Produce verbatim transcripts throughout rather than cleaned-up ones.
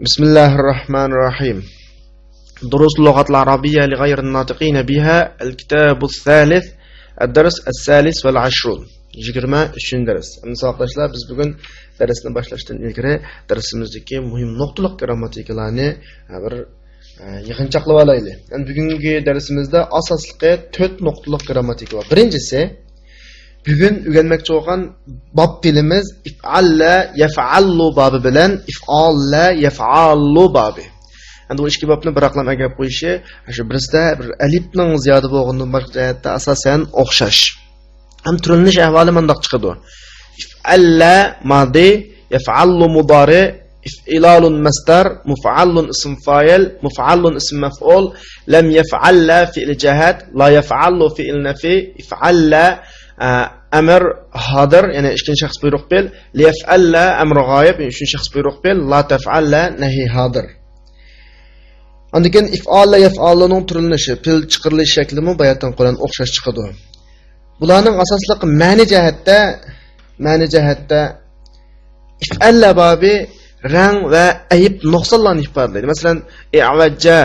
بسم الله الرحمن الرحيم. دروس اللغة العربية لغير الناطقين بها، الكتاب الثالث، الدرس الثالث والعشرون. يىگىرمە ئۈچىنچى دەرس. ئەمدى ساۋاقداشلار، بىز بۈگۈن دەرسنى باشلاشتىن ئىلگىرى دەرسىمىزدىكى مۇھىم نۇقتىلىق گىرامماتىكىلارنى، ھە، بىر، ئە، يىغىنچاقلىۋالايلى. ئەمدى بۈگۈنكى دەرسىمىزدە ئاساسلىقى تۆت نۇقتىلىق گىرامماتىكا بار. بىرىنچىسى، بۈگۈن ئۆگەنمەكچى بولغان باب پېئلىمىز ئىفئاللا يەفئاللۇ بابى بىلەن ئىفئاللا يەفئاللۇ بابى. ئەمدى بۇ ئىككى بابنى بىراقلا ئەگەپ قويۇشى، شۇ بىرسىدە بىر ئەلىپنىڭ زىيادە بولغىنىدىن باشقا جەھەتتە ئاساسەن ئوخشاش. ھەم تۈرلىنىش ئەھۋالى مۇنداق چىقىدۇ. ئىفئاللا مادى، يەفئاللۇ مۇدارى، ئىفئىلالۇن مەسدەر، مۇفئاللۇن ئىسىم فايىل، مۇفئاللۇن ئىسىم مەفئۇل، لەم يەفئاللا فېئىل جەھەت، لا يەفئاللۇ فېئىل نەفى، ئىفئاللا، ئە، ئەمر ھازىر، يەنى ئىككىنچى شەخس بۇيرۇق پېئىل، لىيەفئاللا ئەمر غايىب، يەنى ئۈچىنچى شەخس بۇيرۇق پېئىل، لا تەفئاللا نەھى ھازىر. ئاندىن كېيىن ئىفئاللا يەفئاللۇنىڭ تۈرلىنىشى، پېئىل چىقىرىلىش شەكلىمۇ باياتىن قولەن ئوخشاش چىقىدۇ. بۇلارنىڭ ئاساسلىق مەنە جەھەتتە، مەنە جەھەتتە ئىفئاللا بابى رەڭ ۋە ئەيىب نۇقسانلارنى ئىپادىلەيدۇ. مەسىلەن، ئەۋەججە،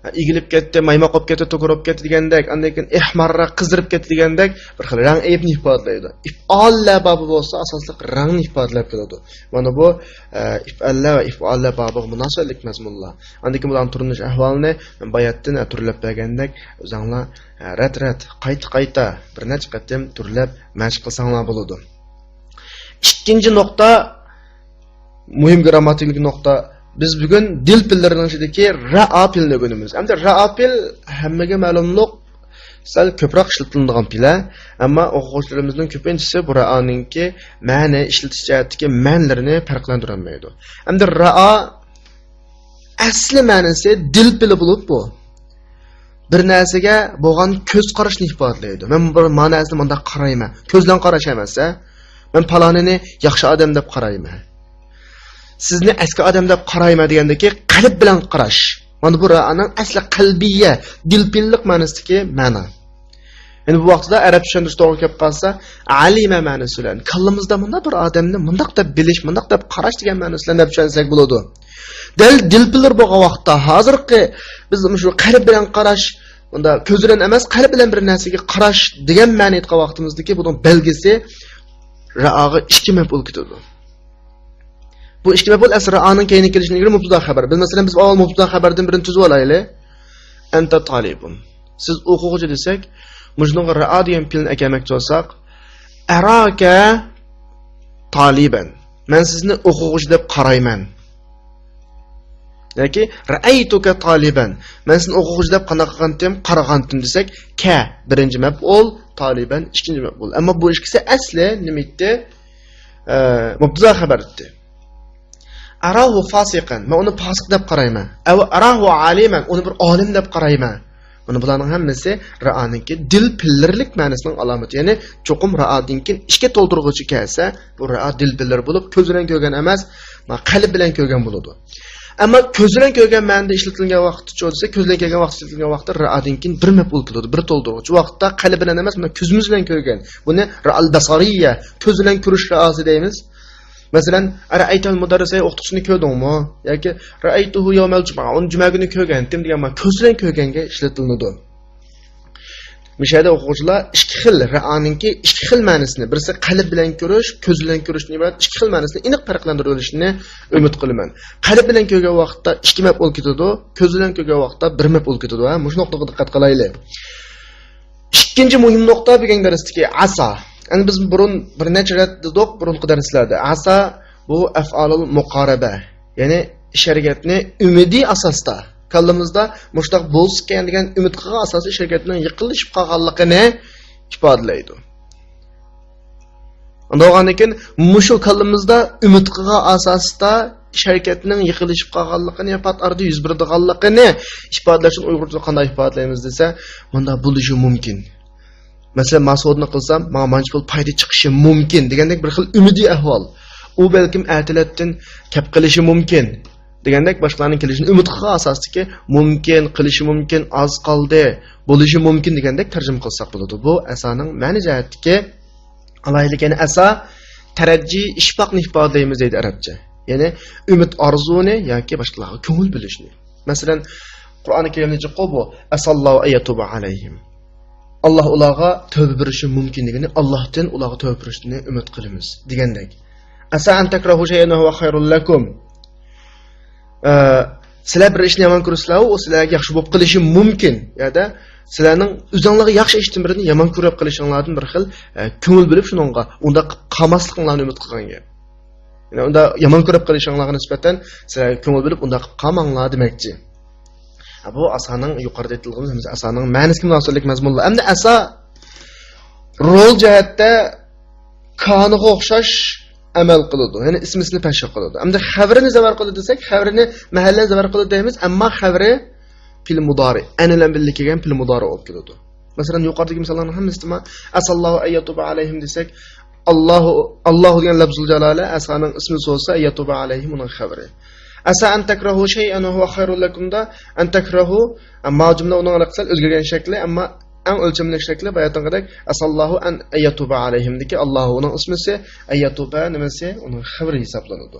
ئېگىلىپ كەتتى، مايماق بولۇپ كەتتى، توكۇر بولۇپ كەتتى دېگەندەك، ئاندىن كېيىن ئەھمەررە، قىزىرىپ كەتتى دېگەندەك بىر خىل رەڭ ئەيىبنى ئىپادىلەيدۇ. ئىپئاللا بابى بولسا ئاساسلىق رەڭنى ئىپادىلەپ كېلىدۇ. مانا بۇ، ئە، ئىپئاللا ۋە ئىفئاللا بابىغا مۇناسىۋەتلىك مەزمۇنلار. ئاندىن كېيىن بۇلارنىڭ تۈرلىنىش ئەھۋالىنى باياتىن، ئە، تۈرلەپ بەرگەندەك ئۆزەڭلار، ئە، رەت-رەت، قايتا-قايتا بىر نەچچە قېتىم تۈرلەپ مەشىق قىلساڭلار بولىدۇ. ئىككىنچى نۇقتا، مۇھىم گىرامماتىكىلىق نۇقتا. بىز بۈگۈن دىل پېئىللىرىنىڭ ئىچىدىكى رائا پېئىلنى ئۆگىنىمىز. ئەمدى رائا پېئىل ھەممىگە مەلۇملۇق، سەل كۆپرەك ئىشلىتىلىدىغان پېئىل. ئەمما ئوقۇغۇچىلىرىمىزنىڭ كۆپىنچىسى بۇ رائانىڭكى مەنە، ئىشلىتىش جەھەتتىكى مەنىلىرىنى پەرقلەندۈرەلمەيدۇ. ئەمدى رائا ئەسلى مەنىسى دىل پېئىلى بولۇپ، بۇ بىر نەرسىگە بولغان كۆز قاراشنى ئىپادىلەيدۇ. مەن بىر مانا نەرسىنى مۇنداق قارايمەن. كۆز بىلەن قاراش ئەمەس، ھە؟ مەن پالانىنى ياخشى ئادەم دەپ قارايمەن. سىزنى ئەسكى ئادەم دەپ قارايمەن دېگەندىكى قەلب بىلەن قاراش. مانا بۇ رائانىڭ ئەسلى قەلبىيە، دىل پېئىللىق مەنىسىدىكى مەنا. يەنى بۇ ۋاقتىدا ئەرەب چۈشەندۈرۈش توغرا كەپ قالسا، ئەلىمە مەنىسى بىلەن، كاللىمىزدا مۇنداق بىر ئادەمنى مۇنداق دەپ بىلىش، مۇنداق دەپ قاراش دېگەن مەنىسى بىلەن دەپ چۈشەنسەك بولىدۇ. دەل دىل پېئىللىرى بولغان ۋاقىتتا، ھازىرقى بىز مۇشۇ قەلب بىلەن قاراش، ئۇندا كۆز بىلەن ئەمەس، قەلب بىلەن بىر نەرسىگە قاراش دېگەن مەنىنى ئېيتقان ۋاقتىمىزدىكى بۇنىڭ بەلگىسى رائاغا ئىككى مەپئۇل كېتىدۇ. بۇ ئىككى مەپئۇل ئەسلى رائانىڭ كەينىگە كېلىشىدىن ئىلگىرى مۇبتەدا خەۋەر. بىز، مەسىلەن، بىز ئاۋۋال مۇبتەدا خەۋەردىن بىرنى تۈزۈۋالايلى. ئەنتە تالىبۇن. سىز ئوقۇغۇچى دېسەك، مۇشۇنىڭغا رائا دېگەن پېئىلنى ئەكەلمەكچى بولساق، ئەراكە تالىبەن. مەن سىزنى ئوقۇغۇچى دەپ قارايمەن. ياكى رەئەيتۇكە تالىبەن. مەن سېنى ئوقۇغۇچى دەپ قانداق قىلغانتىم؟ قارىغانتىم دېسەك، كە بىرىنچى مەپئۇل، تالىبەن ئىككىنچى مەپئۇل. ئەمما بۇ ئىككىسى ئەسلى نېمە ئىدى؟ ئە، مۇبتەدا خەۋەر ئىدى. ئەراھۇ فاسىقەن. مەن ئۇنى پاسىق دەپ قارايمەن. ئەۋ ئەراھۇ ئالىمەن. ئۇنى بىر ئالىم دەپ قارايمەن. مانا بۇلارنىڭ ھەممىسى رائانىڭكى دىل پېئىللىرىلىك مەنىسىنىڭ ئالامىتى. يەنى چوقۇم رائادىن كېيىن ئىككى تولدۇرغۇچى كەلسە، بۇ رائا دىل پېئىللىرى بولۇپ، كۆز بىلەن كۆرگەن ئەمەس، قەلب بىلەن كۆرگەن بولىدۇ. ئەمما كۆز بىلەن كۆرگەن مەنىدە ئىشلىتىلگەن ۋاقىتتا چۇ دېسە، كۆز بىلەن كۆرگەن ۋاقىتتا ئىشلىتىلگەن ۋاقىتتا رائادىن كېيىن بىر مەپئۇل كېلىدۇ، بىر تولدۇرغۇچى. بۇ ۋاقىتتا قەلب بىلەن ئەمەس، مانا كۆزىمىز بىلەن كۆرگەن. بۇنى رائال بەسارىيە، كۆز بىلەن كۆرۈش رائاسى دەيمىز. مەسىلەن، رەئەيتەل مۇدەررىسە، ئوقۇتقۇچىنى كۆردۈڭمۇ؟ ياكى رەئەيتۇھۇ يەۋمەل جۇمۇئە، ئۇنى جۈمە كۈنى كۆرگەنتىم دېگەن مانا كۆز بىلەن كۆرگەنگە ئىشلىتىلىدۇ. مۇشۇ يەردە ئوقۇغۇچىلار ئىككى خىل، رەئانىڭكى ئىككى خىل مەنىسىنى، بىرسى قەلب بىلەن كۆرۈش، كۆز بىلەن كۆرۈشتىن ئىبارەت ئىككى خىل مەنىسىنى ئېنىق پەرقلەندۈرۈۋېلىشىنى ئۈمىد قىلىمەن. قەلب بىلەن كۆرگەن ۋاقىتتا ئىككى مەپئۇل كېتىدۇ، كۆز بىلەن كۆرگەن ۋاقىتتا بىر مەپئۇل كېتىدۇ. ھە، مۇشۇ نۇقتىغا دىققەت قىلايلى. ئىككىنچى مۇھىم نۇقتا بۈگۈنكى دەرستىكى ئەسا. ئەمدى بىز بۇرۇن بىر نەچچە رەت دېدۇق بۇرۇنقى دەرسلەردە. ئەسا بۇ ئەفئالۇل مۇقارەبە، يەنى ئىش ھەرىكەتنى ئۈمىدىي ئاساستا، كاللىمىزدا مۇشۇنداق بولسىكەن دېگەن ئۈمىد قىلغان ئاساستا ئىش ھەرىكەتنىڭ يېقىنلىشىپ قالغانلىقىنى ئىپادىلەيدۇ. ئۇنداق بولغاندىن كېيىن مۇشۇ كاللىمىزدا ئۈمىد قىلغان ئاساستا ئىش ھەرىكەتنىڭ يېقىنلىشىپ قالغانلىقىنى، پات ئارىدا يۈز بېرىدىغانلىقىنى ئىپادىلەش ئۈچۈن ئۇيغۇرچىدا قانداق ئىپادىلەيمىز دېسە، مۇنداق بولۇشى مۇمكىن. مەسىلەن، مەن سودىنى قىلسام، ماڭا مانچە پۇل پايدا چىقىشى مۇمكىن دېگەندەك بىر خىل ئۈمىدىي ئەھۋال. ئۇ بەلكىم ئەتىلەتتىن كەپ قېلىشى مۇمكىن دېگەندەك باشقىلارنىڭ كېلىشىنى ئۈمىد قىلغان ئاساستىكى مۇمكىن، قېلىشى مۇمكىن، ئاز قالدى، بولۇشى مۇمكىن دېگەندەك تەرجىمە قىلساق بولىدۇ. بۇ ئەسانىڭ مەنە جەھەتتىكى ئالاھىدىلىكى. يەنى ئەسا تەرەججى ئىشپاقنى ئىپادىلەيمىز دەيدۇ ئەرەبچە. يەنى ئۈمىد ئارزۇنى ياكى باشقىلارغا كۆڭۈل بۆلۈشنى. مەسىلەن، قۇرئانى كەرىمدە جىققۇ بۇ، «ئەسەللاھۇ ئەييەتۇبە ئەلەيھىم». ئاللاھ ئۇلارغا تەۋبە بېرىشى مۇمكىن دېگىنى، ئاللاھتىن ئۇلارغا تەۋبە بېرىشىنى ئۈمىد قىلىمىز دېگەندەك. «ئەسا ئەن تەكرەھۇ شەيئەن ۋە ھۇۋە خەيرۇن لەكۇم». ئە، سىلەر بىر ئىشنى يامان كۆرسىلەر، ئۇ سىلەرگە ياخشى بولۇپ قېلىشى مۇمكىن. يەنى سىلەرنىڭ ئۆزۈڭلارغا ياخشى ئىشتىن بىرنى يامان كۆرۈپ قېلىشىڭلاردىن بىر خىل، ئە، كۆڭۈل بۆلۈپ شۇنىڭغا، ئۇنداق قىلىپ قالماسلىقىڭلارنى ئۈمىد قىلغان گەپ. يەنى ئۇنداق يامان كۆرۈپ قېلىشىڭلارغا نىسبەتەن سىلەر كۆڭۈل بۆلۈپ ئۇنداق قىلىپ قالماڭلار دېمەكچى. ھە، بۇ ئەسانىڭ يۇقىرىدا ئېيتىلغان ھەممىسى ئەسانىڭ مەنىسىگە مۇناسىۋەتلىك مەزمۇنلار. ئەمدى ئەسا رول جەھەتتە كانىغا ئوخشاش ئەمەل قىلىدۇ. يەنى ئىسمىسىنى پەشە قىلىدۇ. ئەمدى خەۋىرىنى زەۋەر قىلىدۇ دېسەك، خەۋىرىنى مەھەللە زەۋەر قىلىدۇ دەيمىز، ئەمما خەۋىرى پېئىل مۇدارى، ئەن بىلەن بىللە كەلگەن پېئىل مۇدارى بولۇپ كېلىدۇ. مەسىلەن، يۇقىرىدىكى مىساللارنىڭ ھەممىسىدىمۇ، «ئەسەللاھۇ ئەن يەتۇبە ئەلەيھىم» دېسەك، ئاللاھۇ، ئاللاھۇ دېگەن لەپزۇل جالالە، ئەسانىڭ ئىسمى بولسا، «ئەن يەتۇبە ئەلەيھىم» ئۇنىڭ خەۋىرى. «ئەسا ئەن تەكرەھۇ شەيئەن ۋە ھۇۋە خەيرۇن لەكۇم» دا، «ئەن تەكرەھۇ»، ما جۈملە ئۇنىڭ سەل ئۆزگەرگەن شەكلى، ئەمما ئەڭ ئۆلچەملىك شەكلى باياتىنقىدەك، «ئەسەللاھۇ ئەن يەتۇبە ئەلەيھىم» دىكى ئاللاھۇ ئۇنىڭ ئىسمىسى، «ئەن يەتۇبە» نېمىسى؟ ئۇنىڭ خەۋىرى ھېسابلىنىدۇ.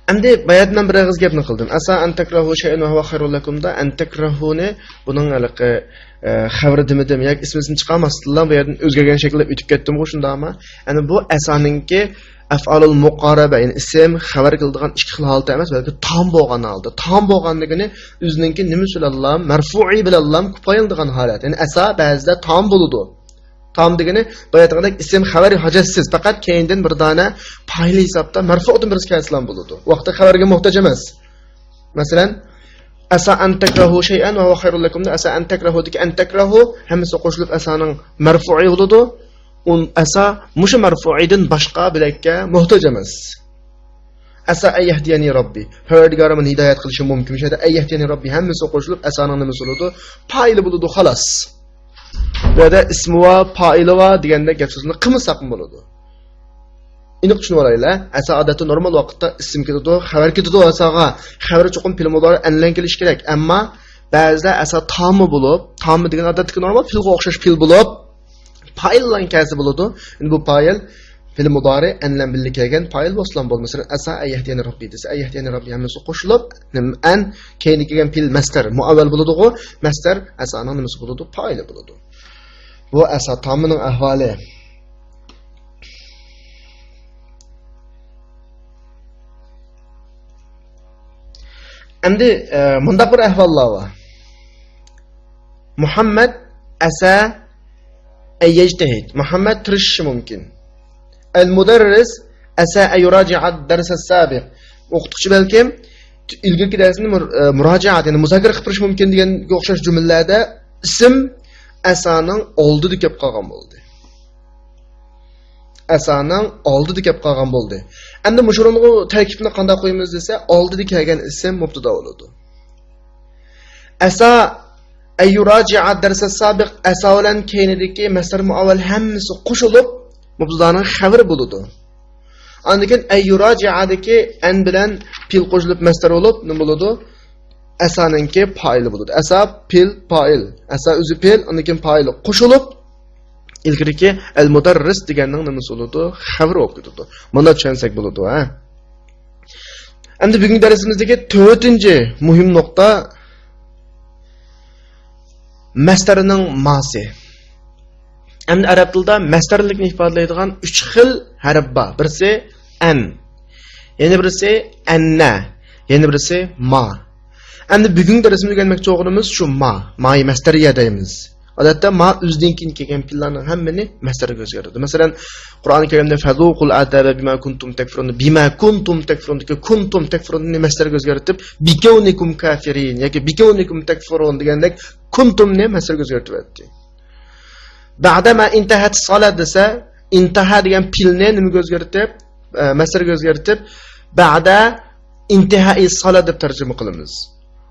ئەمدى باياتىن بىر ئېغىز گەپنى قىلدىم. «ئەسا ئەن تەكرەھۇ شەيئەن ۋە ھۇۋە خەيرۇن لەكۇم» دا، «ئەن تەكرەھۇنى» بۇنىڭ ھېلىقى، ئە، خەۋىرى دېمىدىم ياكى ئىسمىسىنى چىقارماستىنلا بۇ يەردىن ئۆزگەرگەن شەكىلدە ئۆتۈپ كەتتىمغۇ، شۇنداقمۇ؟ يەنى بۇ ئەسانىڭكى ئەفئالۇل مۇقارەبە، يەنى ئىسىم، خەۋەر كېلىدىغان ئىككى خىل ھالىتى ئەمەس، بەلكى تام بولغان ھالدا. تام بولغان دېگىنى ئۆزىنىڭكى نېمىسى بىلەنلا، مەرفۇئى بىلەنلا كۇپايىلىنىدىغان ھالەت. يەنى ئەسا بەزىدە تام بولىدۇ. تام دېگىنى باياتىنقىدەك ئىسىم خەۋەر ھاجەتسىز، پەقەت كەينىدىن بىر دانە پائىل ھېسابتا مەرفۇئىدىن بىرسى كەلسىلا بولىدۇ. ۋاقتى خەۋەرگە موھتاج ئەمەس. مەسىلەن، «ئەسا ئەن تەكرەھۇ شەيئەن ۋە ھۇۋە خەيرۇن لەكۇم» دا، «ئەسا ئەن تەكرەھۇ» دىكى «ئەن تەكرەھۇ» ھەممىسى قوشۇلۇپ ئەسانىڭ مەرفۇئى بولىدۇ. ئۇن-، ئەسا مۇشۇ مەرفۇئىدىن باشقا بىلەككە موھتاج ئەمەس. «ئەسا ئەن يەھدىيەنى رەببى»، پەرۋەردىگارىم مېنى ھىدايەت قىلىشى مۇمكىن. شۇ يەردە «ئەن يەھدىيەنى رەببى» ھەممىسى قوشۇلۇپ ئەسانىڭ نېمىسى بولىدۇ؟ پائىلى بولىدۇ، خالاس. بۇ يەردە ئىسمى بار، پائىلى بار دېگەندەك گەپ سۆزنى قىلمىساقمۇ بولىدۇ. ئېنىق چۈشىنىۋالايلى. ئەسا ئادەتتە نورمال ۋاقىتتا ئىسىم كېتىدۇ، خەۋەر كېتىدۇ ئەساغا. خەۋىرى چوقۇم پېئىل مۇدارى ئەن بىلەن كېلىشى كېرەك. ئەمما بەزىدە ئەسا تامى بولۇپ، تامى دېگەن ئادەتتىكى نورمال پېئىلغا ئوخشاش پېئىل بولۇپ، پائىل بىلەن كەلسە بولىدۇ. ئەمدى بۇ پائىل پېئىل مۇدارى ئەن بىلەن بىللە كەلگەن پائىل بولسىلا بولىدۇ. مەسىلەن، «ئەسا ئەن يەھدىيەنى رەببى» دېسە، «ئەن يەھدىيەنى رەببى» ھەممىسى قوشۇلۇپ، نېمە، ئەن كەينىگە كەلگەن پېئىل مەستەر مۇئەۋۋەل بولىدىغۇ، مەستەر ئەسانىڭ نېمىسى بولىدۇ؟ پائىلى بولىدۇ. بۇ ئەسا تامىنىڭ ئەھۋالى. ئەمدى، ئە، مۇنداق بىر ئەھۋاللار بار. مۇھەممەد ئەسا ئەن يەجتەھىد. مۇھەممەد تىرىشىشى مۇمكىن. ئەل مۇدەررىس ئەسا ئەن يۇراجىئە دەرسە سابىق. ئوقۇتقۇچى بەلكىم ئىلگىرىكى دەرسنى مۇر-، ئە، مۇراجىئەت، يەنى مۇزاكىرە قىلىپ بېرىشى مۇمكىن دېگەنگە ئوخشاش جۈملىلەردە ئىسىم ئەسانىڭ ئالدىدا كەپ قالغان بولدى. ئەسانىڭ ئالدىدا كەپ قالغان بولدى. ئەمدى مۇشۇنىڭغا تەركىبنى قانداق قويىمىز دېسە، ئالدىدا كەلگەن ئىسىم مۇبتىدا بولىدۇ. ئەسا ئەن يۇراجىئە دەرسە سابىق، ئەسا بىلەن كەينىدىكى مەستەر مۇئەۋۋەل ھەممىسى قوشۇلۇپ مۇبتىدانىڭ خەۋىرى بولىدۇ. ئاندىن كېيىن ئەن يۇراجىئەدىكى ئەن بىلەن پېئىل قوشۇلۇپ مەستەر بولۇپ نېمە بولىدۇ؟ ئەسانىڭكى پائىلى بولىدۇ. ئەسا پېئىل، پائىل. ئەسا ئۆزى پېئىل، ئاندىن كېيىن پائىلى قوشۇلۇپ، ئىلگىرىكى ئەل مۇدەررىس دېگەننىڭ نېمىسى بولىدۇ؟ خەۋىرى بولۇپ كېتىدۇ. مۇنداق چۈشەنسەك بولىدۇ، ھە؟ ئەمدى بۈگۈنكى دەرسىمىزدىكى تۆتىنچى مۇھىم نۇقتا، مەستەرنىڭ ماسى. ئەمدى ئەرەب تىلىدا مەستەرلىكنى ئىپادىلەيدىغان ئۈچ خىل ھەرپ بار. بىرسى ئەن، يەنە بىرسى ئەننە، يەنە بىرسى ما. ئەمدى بۈگۈنكى دەرسىمىزدە ئۆگەنمەكچى بولغىنىمىز شۇ ما، مايى مەستەرىيە دەيمىز. ئادەتتە ما ئۆزىدىن كېيىن كەلگەن پېئىللارنىڭ ھەممىنى مەستەرگە ئۆزگەرتىدۇ. مەسىلەن، قۇرئانى كەرىمدە «فەزۇقۇل ئازابە بىما كۇنتۇم تەكفۇرۇن»، بىما كۇنتۇم تەكفۇرۇندىكى كۇنتۇم تەكفۇرۇننى مەستەرگە ئۆزگەرتىپ، بىكەۋنىكۇم كافىرىن ياكى بىكەۋنىكۇم تەكفۇرۇن دېگەندەك كۇنتۇمنى مەستەرگە ئۆزگەرتىۋەتتى. بەئدە ما ئىنتەھەتىس سالات دېسە، ئىنتەھا دېگەن پېئىلنى نېمىگە ئۆزگەرتىپ، ئە، مەستەرگە ئۆزگەرتىپ، بەئدە ئىنتىھائىس سالات دەپ تەرجىمە قىلىمىز.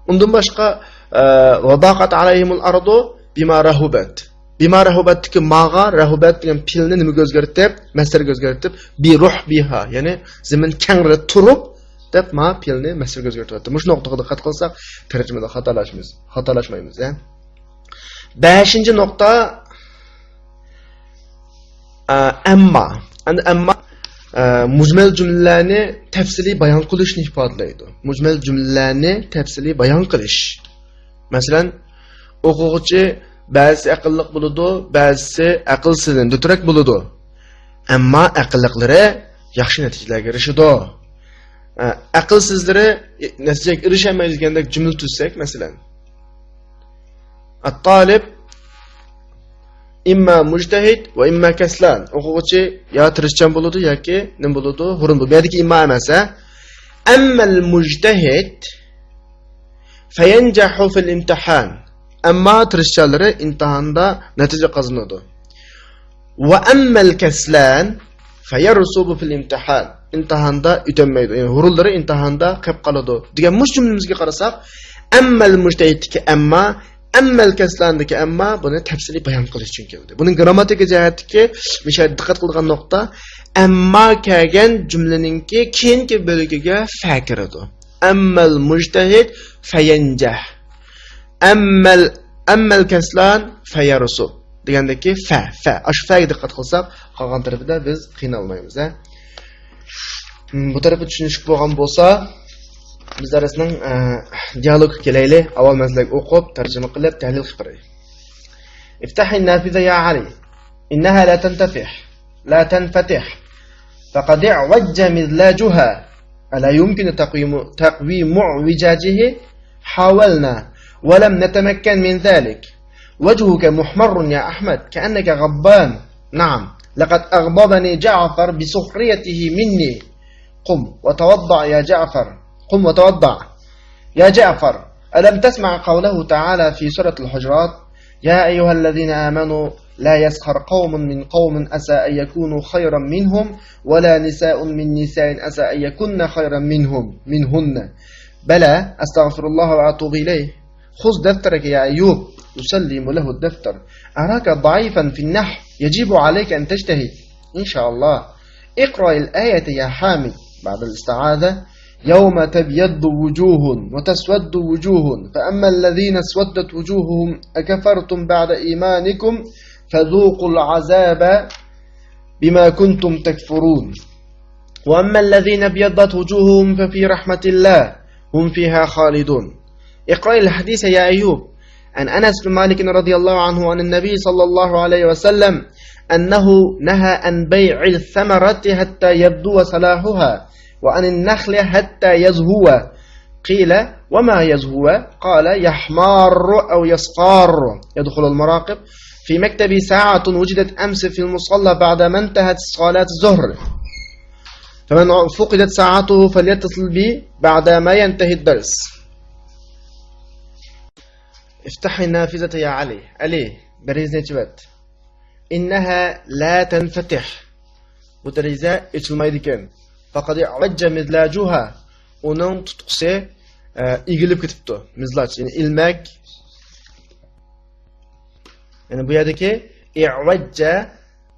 ئۇندىن باشقا، ئە، ۋە داقەت ئەلەيھىمۇل ئەرزۇ بىما رەھۇبەت. بىما رەھۇبەتتىكى ماغا رەھۇبەت دېگەن پېئىلنى نېمىگە ئۆزگەرتىپ، مەستەرگە ئۆزگەرتىپ، بىرۇھبىھا، يەنى زېمىن كەڭرى تۇرۇپ دەپ ما پېئىلنى مەستەرگە ئۆزگەرتىۋەتتى. مۇشۇ نۇقتىغا دىققەت قىلساق، تەرجىمىدە خاتالاشمايمىز، خاتالاشمايمىز، ھە. بەشىنچى نۇقتا، ئە، ئەمما. ئەمدى ئەمما، ئە، مۇجمەل جۈملىلەرنى تەپسىلىي بايان قىلىشنى ئىپادىلەيدۇ. مۇجمەل جۈملىلەرنى تەپسىلىي بايان قىلىش. مەسىلەن، ئوقۇغۇچى بەزىسى ئەقىللىق بولىدۇ، بەزىسى ئەقىلسىز، دۆترەك بولىدۇ. ئەمما ئەقىللىقلىرى ياخشى نەتىجىلەرگە ئېرىشىدۇ. ئە، ئەقىلسىزلىرى نەتىجىگە ئېرىشەلمەيدۇ دېگەندەك جۈملە تۈزسەك، مەسىلەن. ئەت-تالىب ئىمما مۇجتەھىد ۋە ئىمما كەسلان. ئوقۇغۇچى يا تىرىشچان بولىدۇ ياكى نېمە بولىدۇ؟ ھۇرۇن بولىدۇ. بۇ يەردىكى ئىمما ئەمەس، ھە؟ ئەممەل مۇجتەھىد فەيەنجەھۇ فىل ئىمتىھان. ئەمما تىرىشچانلىرى ئىمتىھاندا نەتىجە قازىنىدۇ. ۋە ئەممەل كەسلان فەيەرسۇبۇ فىل ئىمتىھان. ئىمتىھاندا ئۆتەلمەيدۇ. يەنى ھۇرۇنلىرى ئىمتىھاندا قېلىپ قالىدۇ. دېگەن مۇشۇ جۈملىمىزگە قارىساق، ئەممەل مۇجتەھىدتىكى ئەمما، ئەممەل كەسلاندىكى ئەمما بۇنى تەپسىلىي بايان قىلىش ئۈچۈن كەلدى. بۇنىڭ گرامماتىكا جەھەتتىكى مۇشۇ يەردە دىققەت قىلىدىغان نۇقتا، ئەمما كەلگەن جۈملىنىڭكى كېيىنكى بۆلىكىگە فە كىرىدۇ. ئەممەل مۇجتەھىد فەيەنجەھ. ئەممەل، ئەممەل كەسلان فەيەرسۇ دېگەندىكى فە، فە. ئاشۇ فەگە دىققەت قىلساق، قالغان تەرىپىدە بىز قىينالمايمىز، ھە. بۇ تەرىپى چۈشىنىشلىك بولغان بولسا، بىز دەرسنىڭ، ئە، دىيالوگىغا كېلەيلى. ئاۋۋال مەن سىلەرگە ئوقۇپ، تەرجىمە قىلىپ، تەھلىل قىلىپ بېرەي. افتح النافذة يا علي. إنها لا تنتفح. لا تنفتح. فقد اعوج مذلاجها. ألا يمكن تقويم، تقويم اعوجاجه؟ حاولنا ولم نتمكن من ذلك. وجهك محمر يا أحمد، كأنك غضبان. نعم، لقد أغضبني جعفر بسخريته مني. قم وتوضأ يا جعفر. قم وتوضأ. يا جعفر، ألم تسمع قوله تعالى في سورة الحجرات: يا أيها الذين آمنوا لا يسخر قوم من قوم عسى أن يكونوا خيرا منهم ولا نساء من نساء عسى أن يكن خيرا منهم، منهن. بلى، أستغفر الله وأتوب إليه. خذ دفترك يا أيوب. يسلم له الدفتر. أراك ضعيفا في النحو، يجب عليك أن تجتهد. إن شاء الله. اقرأ الآية يا حامد بعد الاستعاذة. يوم تبيض وجوه وتسود وجوه، فأما الذين اسودت وجوههم أكفرتم بعد إيمانكم فذوقوا العذاب بما كنتم تكفرون. وأما الذين ابيضت وجوههم ففي رحمة الله هم فيها خالدون. اقرأ الحديث يا أيوب. عن أنس بن مالك رضي الله عنه عن النبي صلى الله عليه وسلم أنه نهى عن بيع الثمرة حتى يبدو صلاحها، وعن النخل حتى يزهو. قيل: وما يزهو؟ قال: يحمار أو يصفار. يدخل المراقب. في مكتبي ساعة وجدت أمس في المصلى بعدما انتهت صلاة الظهر، فمن فقدت ساعته فليتصل بي بعدما ينتهي الدرس. افتح النافذة يا علي. ئەلى، دېرىزىنى ئېچىۋەت. إنها لا تنفتح. بۇ دېرىزە ئېچىلمايدىكەن. فقد اعوج مذلاجها. ئۇنىڭ تۇتقۇسى، ئە، ئېگىلىپ كېتىپتۇ. مىزلاج، يەنى ئىلمەك. يەنى بۇ يەردىكى ئىئۋەججە،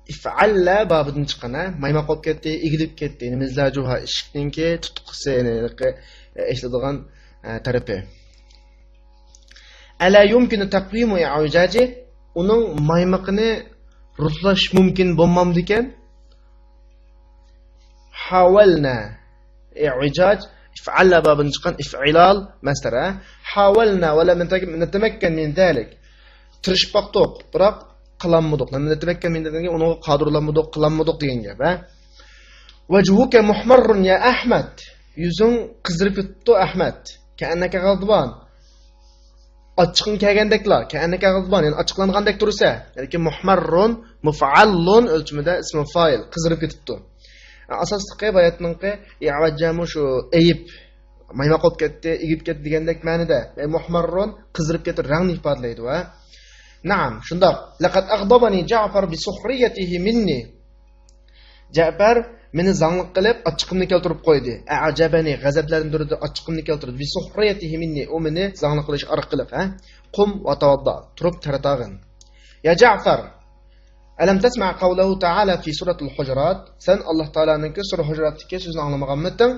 ئىفئەللە بابىدىن چىققان، ھە؟ مايماق بولۇپ كەتتى، ئېگىلىپ كەتتى. يەنى مىزلاجۇھا، ئىشىكنىڭكى تۇتقۇسى، يەنى ھېلىقى، ئە، ئېچىلىدىغان، ئە، تەرىپى. ئەلا يۇمكىنۇ تەقۋىمۇ ئىئۋىجاجى، ئۇنىڭ مايمىقىنى رۇسلاش مۇمكىن بولمامدىكەن؟ ھاۋەلنە. ئىئۋىجاج، ئىفئەللە بابىدىن چىققان ئىفئىلال مەسدەر، ھە؟ ھاۋەلنە ۋە لەم نەتەمەككەن مىن زالىك. تىرىشىپ باقتۇق، بىراق قىلالمىدۇق. لەم نەتەمەككەن مىن دېگەنگە ئۇنىڭغا قادىر بولالمىدۇق، قىلالمىدۇق دېگەن گەپ، ھە؟ ۋەجھۇكە مۇھمەررۇن يا ئەھمەد. يۈزۈڭ قىزىرىپ كېتىپتۇ، ئەھمەد. كەئەننەكە غەزۋان. ئاچچىقىڭ كەلگەندەكلا، كەئەننەكە غەزۋان، يەنى ئاچچىقلانغاندەك تۇرىسە. بەلكى مۇھمەررۇن، مۇفئەللۇن ئۆلچىمىدە ئىسمى فايىل، قىزىرىپ كېتىپتۇ. ئاساسلىقى بۇ ئايەتنىڭكى ئىئۋەججە مۇشۇ ئېيىپ، مايماق بولۇپ كەتتى، ئېگىپ كەتتى دېگەندەك مەنىدە. ۋە مۇھمەررۇن قىزىرىپ كەتتى، رەڭنى ئىپادىلەيدۇ، ھە؟ نەئەم، شۇنداق. لەقەد ئەغضەبەنى جەئفەر بىسۇخرىيەتىھى مىننى. جەئپەر مېنى زاڭلىق قىلىپ، ئاچچىقىمنى كەلتۈرۈپ قويدى. ئەئجەبەنى، غەزەپلەندۈردى، ئاچچىقىمنى كەلتۈردى. بىسۇخرىيەتىھى مىننى، ئۇ مېنى زاڭلىق قىلىش ئارقىلىق، ھە؟ قۇم ۋە تەۋەددا، تۇرۇپ تەر تاغىن. يا جەئفەر، ئەلەم تەسمەئ قەۋلەھۇ تەئالە فى سۇرەتىل ھۇجۇرات، سەن ئاللاھ تائالانىڭكى سۇرە ھۇجۇراتتىكى سۆزىنى ئاڭلىمىغانمىدىڭ؟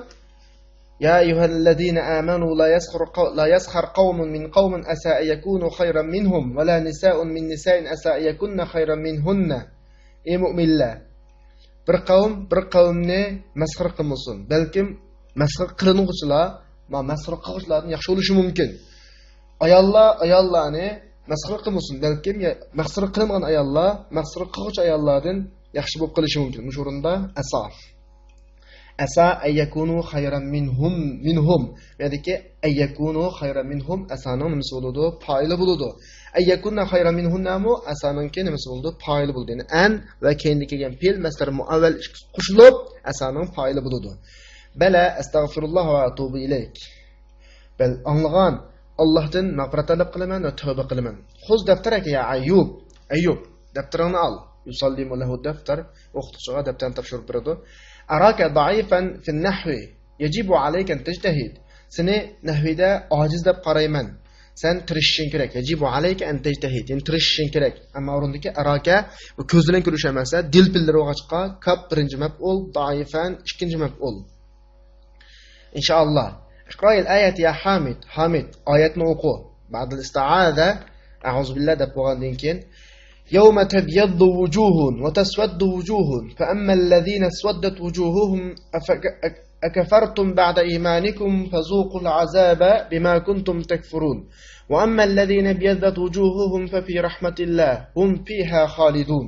يا أيها الذين آمنوا لا يسخر قو-، لا يسخر قوم من قوم عسى أن يكونوا خيرا منهم ولا نساء من نساء عسى أن يكن خيرا منهن. ئى مۆمىنلەر، بىر قەۋم بىر قەۋمنى مەسخىرە قىلمىسۇن. بەلكىم مەسخىرە قىلىنغۇچىلار، ما-، مەسخىرە قىلغۇچىلاردىن ياخشى بولۇشى مۇمكىن. ئاياللار ئاياللارنى مەسخىرە قىلمىسۇن. بەلكىم يا-، مەسخىرە قىلىنغان ئاياللار مەسخىرە قىلغۇچى ئاياللاردىن ياخشى بولۇپ قېلىشى مۇمكىن. مۇشۇ ئورۇندا ئەسا. ئەسا ئەن يەكۇنۇ خەيرەن مىنھۇم، مىنھۇم. بۇ يەردىكى ئەن يەكۇنۇ خەيرەن مىنھۇم ئەسانىڭ نېمىسى بولىدۇ؟ پائىلى بولىدۇ. ئەن يەكۇنە خەيرەن مىنھۇننەمۇ ئەسانىڭكى نېمىسى بولىدۇ؟ پائىلى بولىدۇ. يەنى ئەن ۋە كەينىدىن كەلگەن پېئىل مەسدەر مۇئەۋۋەل ئىككىسى قوشۇلۇپ ئەسانىڭ پائىلى بولىدۇ. بەلە ئەستەغفىرۇللاھ ۋە ئەتۇبۇ ئىلەيك. بەل، ئاڭلىغان، ئاللاھتىن مەغپىرەت تەلەپ قىلىمەن ۋە تەۋبە قىلىمەن. خۇز دەفتەرەكە يا ئەييۇب. ئەييۇب، دەپتىرىڭنى ئال. يۇسەللىمۇ لەھۇ دەفتەر، ئوقۇتقۇچىغا دەپتەرنى تاپشۇرۇپ بېرىدۇ. ئەراكە زەئىفەن فىن نەھۋى. يەجىبۇ ئەلەيكە ئەن تەجتەھىد. سېنى نەھۋىدە ئاجىز دەپ قارايمەن. سەن تىرىشىشىڭ كېرەك. يەجىبۇ ئەلەيكە ئەن تەجتەھىد. يەنى تىرىشىشىڭ كېرەك. ئەمما ئورۇندىكى ئەراكە، بۇ كۆز بىلەن كۆرۈش ئەمەس، دىل پىللىرى بولغاچقا، كاپ بىرىنچى مەپئۇل، زەئىفەن ئىككىنچى مەپئۇل. ئىنشائاللا. ئىقرائىل ئايەت يا ھامىد. ھامىد، ئايەتنى ئوقۇ. بەئدەل ئىستىئازە، ئەئۇزۇ بىللا دەپ بولغاندىن كېيىن، يەۋمە تەبيەززۇ ۋۇجۇھۇن ۋە تەسۋەددۇ ۋۇجۇھۇن، فەئەممەللەزىنە ئەسۋەددەت ۋۇجۇھۇھۇم ئەفە-، ئە-، ئەكەفەرتۇم بەئدە ئىمانىكۇم فەزۇقۇل ئەزابە بىما كۇنتۇم تەكفۇرۇن. ۋەئەممەللەزىنە ابيضت وجوههم ففي رحمة الله هم فيها خالدون.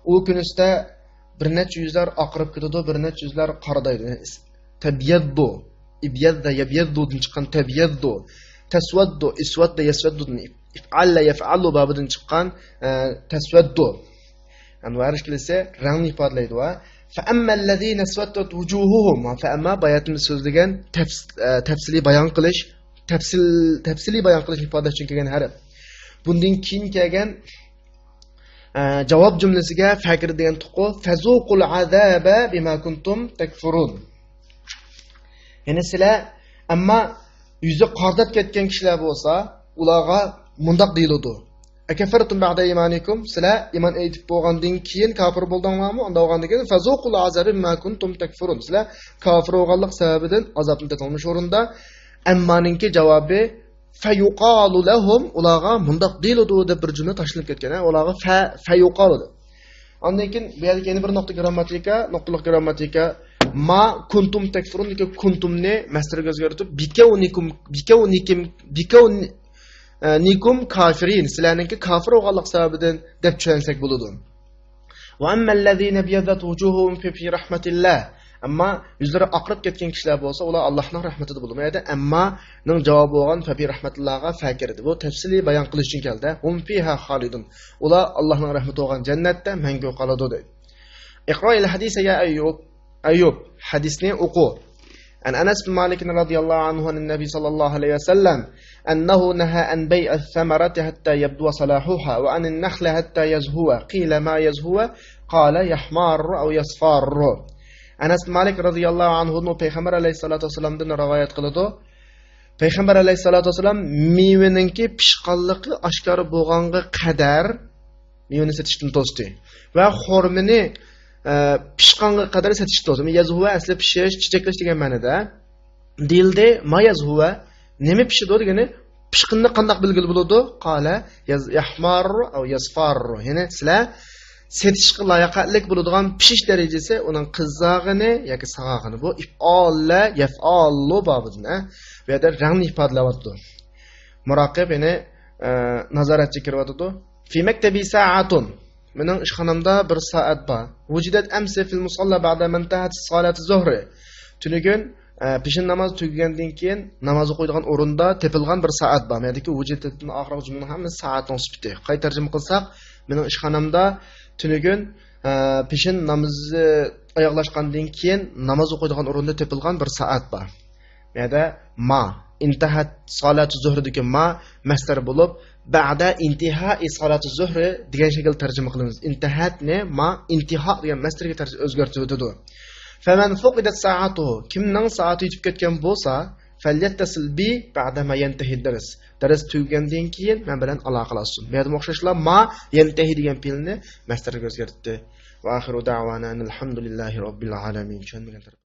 ئۇ كۈنىسىدە بىر نەچچە يۈزلەر ئاقىرىپ كېتىدۇ، بىر نەچچە يۈزلەر قارىدايدۇ. تەبيەززۇ، ئىبيەززە يەبيەززۇدىن چىققان تەبيەززۇ، تەسۋەددۇ، ئىسۋەددە يەسۋەددۇدىن، ئىفئەللە يەفئەللۇ بابىدىن چىققان، ئە، تەسۋەددۇ. يەنى ۋە ئىككىلىسى رەڭنى ئىپادىلەيدۇ. فەئەممەللەزىنە ئەسۋەددەت ۋۇجۇھۇھۇم. فەئەمما باياتىمىز سۆزلىگەن تەپس-، ئە، تەپسىلىي بايان قىلىش، تەپسىل-، تەپسىلىي بايان قىلىش ئىپادىلەش ئۈچۈن كەلگەن ھەرپ. بۇندىن كېيىن كەلگەن ئە، جاۋاب جۈملىسىگە فەكىر دېگەن تۇقۇ، فەزۇقۇل ئەزابە بىما كۇنتۇم تەكفۇرۇن. يەنى سىلەر، ئەمما يۈزى قارىداپ كەتكەن كىشىلەر بولسا، ئۇلارغا مۇنداق دېيىلىدۇ. ئەكەفەرتۇم بەئدە ئىمانىكۇم، سىلەر ئىمان ئېيتىپ بولغاندىن كېيىن كاپىر بولدۇڭلارمۇ؟ ئۇنداق بولغاندىن كېيىن، فەزۇقۇل ئەزابە بىما كۇنتۇم تەكفۇرۇن. سىلەر كاپىر بولغانلىق سەۋەبىدىن ئازابنى تېتىڭلار. مۇشۇ ئورۇندا ئەممانىڭكى جاۋابى، فەيۇقالۇ لەھۇم، ئۇلارغا مۇنداق دېيىلىدۇ دەپ بىر جۈملە تاشلىنىپ كەتكەن. ھە، ئۇلارغا فە، فەيۇقالۇ دەپ. ئاندىن كېيىن بۇ يەردىكى يەنە بىر نۇقتا گرامماتىكا، نۇقتىلىق گرامماتىكا. ما كۇنتۇم تەكفۇرۇندىكى كۇنتۇمنى مەسدەرگە ئۆزگەرتىپ، بىكەۋنىكۇم، بىكەۋنىكىم، بىكەۋنىكۇم كافىرىن، سىلەرنىڭكى كافىر بولغانلىق سەۋەبىدىن دەپ چۈشەنسەك بولىدۇ. ۋەئەممەللەزىنە ئىبيەززەت ۋۇجۇھۇھۇم فە فى رەھمەتىللا. ئەمما يۈزلىرى ئاقىرىپ كەتكەن كىشىلەر بولسا، ئۇلار ئاللاھنىڭ رەھمىتىدە بولىدۇ. بۇ يەردە ئەممانىڭ جاۋابى بولغان فە فى رەھمەتىللاغا فە كىردى. بۇ تەپسىلىي بايان قىلىش ئۈچۈن كەلدى. ھۇم فىھا خالىدۇن. ئۇلار ئاللاھنىڭ رەھمىتى بولغان جەننەتتە مەڭگۈ قالىدۇ دەيدۇ. ئىقرائىل ھەدىسە يا ئەييۇب. ئەييۇب، ھەدىسنى ئوقۇ. عن أنس بن مالك رضي الله عنه عن النبي صلى الله عليه وسلم أنه نهى عن بيع الثمرة حتى يبدو صلاحها وعن النخل حتى يزهو. قيل ما يزهو؟ قال يحمار أو يصفر. ئەنەس بىن مالىك رەزىياللاھۇ ئەنھۇ پەيغەمبەر ئەلەيھىسسالاتۇ ۋەسسالامدىن رىۋايەت قىلىدۇ. پەيغەمبەر ئەلەيھىسسالاتۇ ۋەسسالام مېۋىنىڭكى پىشقانلىقى ئاشكارا بولغانغا قەدەر مېۋىنى سېتىشتىن توستى. ۋە خورمىنى، ئە، پىشقانغا قەدەر سېتىشتىن توستى. يەزھۇۋە ئەسلى پىشىش، چېچەكلەش دېگەن مەنىدە. دېيىلدى، ما يەزھۇۋە، نېمە پىشىدۇ دېگىنى، پىشقىنىنى قانداق بىلگىلى بولىدۇ؟ قالە يەز-، يەھماررۇ ئەۋ يەسفاررۇ. يەنى سىلەر سېتىشقا لاياقەتلىك بولىدىغان پىشىش دەرىجىسى ئۇنىڭ قىزارغىنى ياكى ساغارغىنى. بۇ ئىپئالە يەفئالۇ بابىدىن، ئە؟ بۇ يەردە رەڭنى ئىپادىلەۋاتىدۇ. مۇراقىب، يەنى، ئە، نازارەتچى كىرىۋاتىدۇ. في مكتبي ساعة. مېنىڭ ئىشخانامدا بىر سائەت بار. وجدت أمس في المصلى بعدما انتهت صلاة الظهر. تۈنۈگۈن، ئە، پېشىن نامازى تۈگىگەندىن كېيىن ناماز ئوقۇيدىغان ئورۇندا تېپىلغان بىر سائەت بار. مەدىكى ۋۇجۇدتىن ئاخىرقى جۈملىنىڭ ھەممىسى سائەتنىڭ سۈپىتى. قايتا تەرجىمە قىلساق، مېنىڭ ئىشخانامدا تۈنۈگۈن، ئە، پېشىن نامىزى ئاياغلاشقاندىن كېيىن ناماز ئوقۇيدىغان ئورۇندا تېپىلغان بىر سائەت بار. بۇ يەردە ما، ئىنتەھەت سالاتۇ زۇھرىدىكى ما مەسدەر بولۇپ، بەئدە ئىنتىھائى سالاتۇ زۇھرى دېگەن شەكىلدە تەرجىمە قىلىمىز. ئىنتەھەتنى ما ئىنتىھا دېگەن مەسدەرگە تەرجىمە، ئۆزگەرتىۋېتىدۇ. فمن فقدت ساعته، كىمنىڭ سائىتى يېتىپ كەتكەن بولسا، فليتصل بي بعدما ينتهي الدرس، دەرس تۈگىگەندىن كېيىن مەن بىلەن ئالاقىلاشسۇن. بۇ يەردىمۇ ئوخشاشلا ما ينتهي دېگەن پېئىلنى مەسدەرگە ئۆزگەرتتى. وآخر دعوانا أن الحمد لله رب العالمين. چۈشەنمىگەن تەرەپ